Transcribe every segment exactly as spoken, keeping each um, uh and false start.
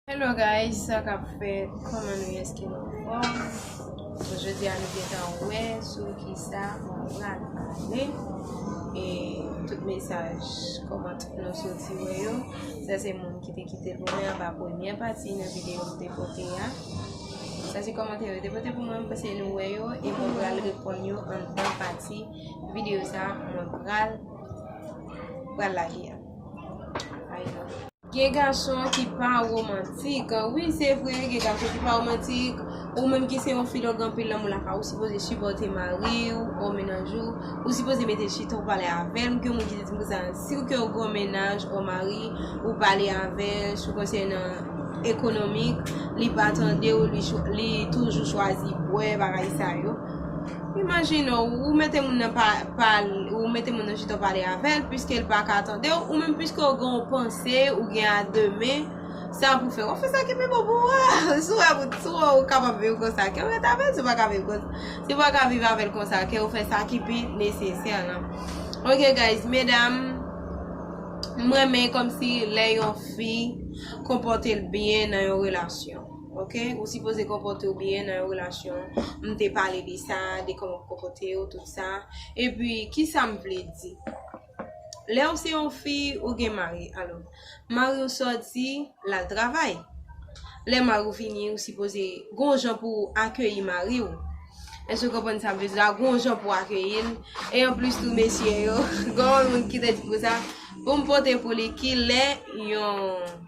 Hello guys, sa k ap fèt? Kòman nou ye? Èske nou anfòm? Bon, jodi a nou gentan wè sou kisa mwen pral pale. E tout mesaj, kòmantè nou soti wè yo, sa se moun ki te kite l pou mwen anba premyè pati nan videyo m te pote a. Sa se kòmantè yo te pote pou mwen, m panse nou wè yo, e mwen pral reponn yo anndan pati videyo sa mwen pral, pral lage a. Gen gason ki pa womantik. Wi, se vre, gen gason ki pa womantik. Ou menm ki se yon fi, lè w gen anpil lanmou lakay ou, ou sipoze sipòte mari w, ou mennaj ou. Ou sipoze mete chita w pale avè l. M gen moun ki te di m konsa, si w gen yon mennaj, ou mari, ou pale avè l sou konsènan ekonomik, li pa tande w, li, chwa- li toujou chwazi bwè, bagay sa yo. Imajine w, ou mete moun nan pa, pa, ou mete moun nan chita w pale avè l, piske l pa ka tande w, ou menm piske w gen yon panse, ou gen a demen, sa pou fè. W ap fè sa ki pi bon pou ou a. Si w wè, si w wè ou kapab viv konsa, ke w ret avè l, si w pa ka viv konsa, si w pa ka viv avè l konsa, ke w fè sa ki pi nesesè lan. Ok, guys, medam, m renmen kòmsi lè yon fi konpòte l byen nan yon relasyon. Ok? Ou sipoze konpòte w byen nan yon relasyon. M te pale de sa, de kòman w konpòte w, tout sa. Epi, kisa m vle di? Lè w se yon fi, ou gen mari, alò, mari w sòti, l al travay. Lè mari w vini, ou sipoze gon jan pou w akeyi mari w. Èske w konprann sa m vle di la? Gon jan pou w akeyi l. E anplis tou, mesye yo, gon moun ki te di m konsa, pou m pote pou li kilè yon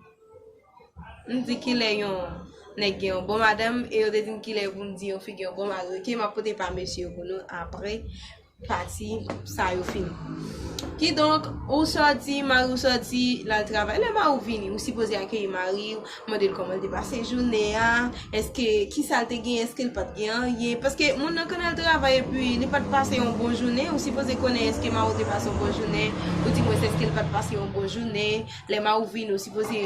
M di kilè yon nèg gen yon bon madanm, e yo te di m kilè pou m di yon fi gen yon bon mari. Ok, m ap pote pa mesye yo pou nou apre pati sa yo fini. Kidonk, ou sòti, mari w sòti, l al travay. Lè mari w vini, ou sipoze akeyi mari w, mande l kòman l te pase jounen an, èske, kisa l te gen, èske l pa t gen anyen. Paske moun nan konn al travay epi li pa t pase yon bon jounen, ou sipoze konnen èske mari w te pase yon bon jounen, ou di mwen èske l pa t pase yon bon jounen. Lè mari w vini, ou sipoze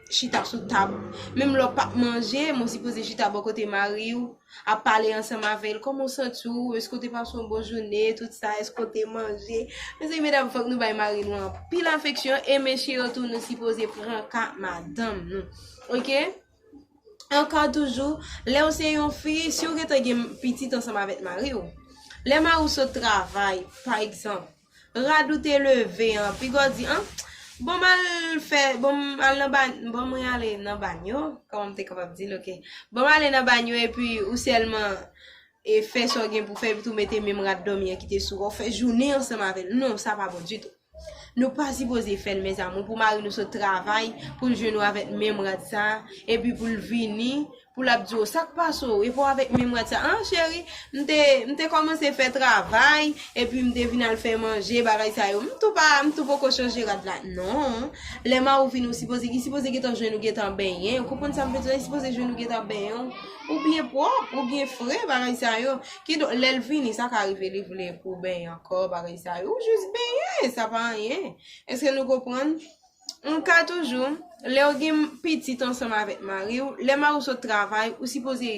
chita sou tab. Menm lè w p ap manje, men w sipoze chita bò kote mari w, ap pale ansanm avè l. Kòman w santi w? Èske w te pase yon bon jounen? Tout sa, èske w te manje? Mezanmi, medam, fòk nou bay mari nou anpil afeksyon. E mesye yo tou, nou sipoze pran ka madanm nou. Ok? Ankò toujou, lè w se yon fi, si w gentan gen pitit ansanm avèk mari w, lè mari w sot travay, pa egzanp, rad ou te leve an, piga w di, an, bon, m al fè, bon, m al nan banyo, bon, mwen ale nan banyo, kòman m te kapab di l, ok. Bon, m ale nan banyo, epi ou sèlman e fè sa w gen pou fè, epi tou mete menm rad dòmi an ki te sou ou, fè jounen ansanm avè l. Non, sa pa bon ditou. Nou pa sipoze fè l, mes amours, pou mari nou sot travay, pou l jwenn ou avèk menm rad sa, epi pou l vini, pou l ap di w, sa k pase w, epi w avèk menm rad sa, an, cheri, m te, m te kòmanse fè travay, epi m te vin al fè manje, bagay sa yo. M tou pa, m tou poko chanje rad la. Non. Lè mari w vini, ou sipoze, li sipoze gentan jwenn ou gentan benyen. Ou konprann sa m vle di la? Li sipoze jwenn ou gentan benyen w. Ou byen pwòp, ou byen fre, bagay sa yo. Kidonk, lè l vini, sa ka rive li vle pou w benyen ankò, bagay sa yo. Ou jis benyen, sa pa anyen. Èske nou konprann? Yon ka toujou, lè w gen pitit ansanm avèk mari w, lè mari w sot travay, ou sipoze,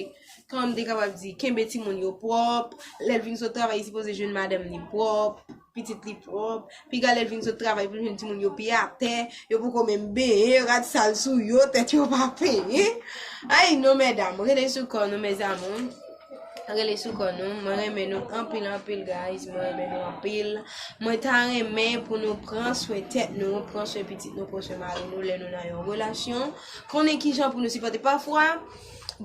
kòman m te kapab di, kenbe timoun yo pwòp. Lè l vin sot travay, li sipoze jwenn madanm li pwòp, pitit li pwòp. Piga lè l vin sot travay pou l jwenn timoun yo pi atè, yo poko menm benyen, rad sal sou yo, tèt yo pa penyen. Ay non, medam, rele sou kò nou, mes amours. Rele sou kò nou. Mwen renmen nou anpil, anpil, guys. Mwen renmen nou anpil. Mwen ta renmen pou nou pran swen tèt nou, pran swen pitit nou, pran swen mari nou lè nou nan yon relasyon. Konnen kijan pou nou sipòte. Pafwa,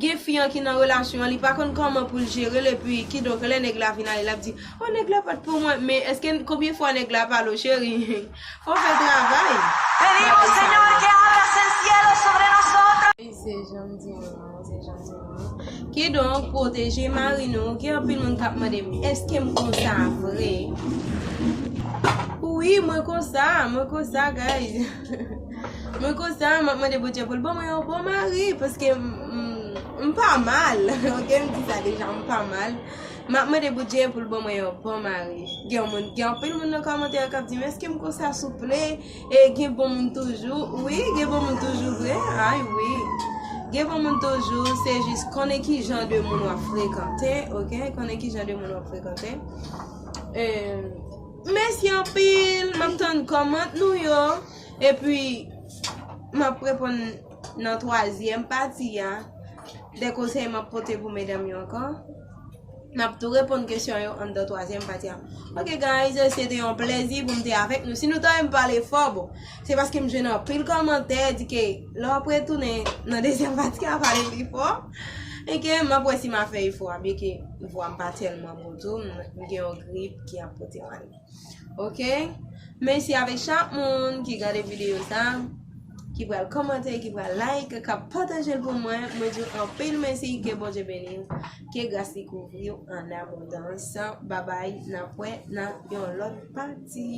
gen fi an ki nan relasyon an, li pa konn kòman pou l jere l, epi kidonk lè nèg la vin ale, l ap di, o, nèg la pa t pou mwen. Men èske, konbyen fwa nèg la pale w, cheri? Fò w fè travay. Pedimos, Señor, que abras el cielo sobre nosotros. Wi, se jan m di nou an, se jan m di nou an. Kidonk, pwoteje mari nou. Gen anpil moun k ap mande m, èske m konsa vre? Wi, mwen konsa, mwen konsa, guys. Mwen konsa, m ap mande Bondye pou l ban mwen yon bon mari, paske m, m, m pa mal. Ok, m di sa deja, m pa mal. M ap mande Bondye pou l ban mwen yon bon mari. Gen moun, gen anpil moun nan kòmantè yo k ap di m, èske m konsa souple? E gen bon moun toujou. Wi, gen bon moun toujou vre. Ay, wi. Gen bon moun toujou. Se jis konnen ki jan de moun w ap frekante, ok? Konnen ki jan de moun w ap frekante. E, mèsi anpil. M ap tann kòmantè nou yo. Epi, m ap reponn nan twazyèm pati a, de konsèy m ap pote pou medam yo ankò. M ap tou reponn kesyon yo anndan twazyèm pati a. Ok guys, se te yon plezi pou m te avèk nou. Si nou tande m pale fò, bon, se paske m jwenn anpil kòmantè di ke lè w ap retounen nan dezyèm pati a, pale pi fò. E ke m ap wè si m a fè efò a, byen ke vwa m pa tèlman bon tou, m gen yon grip ki ap pote m ale. Ok? Mèsi avèk chak moun ki gade videyo sa, ki pral kòmante, ki pral like, k ap pataje l pou mwen. Mwen di w anpil mèsi, ke Bondye beni w, ke gras li kouvri w an abondans. Babay, n ap wè nan yon lòt pati.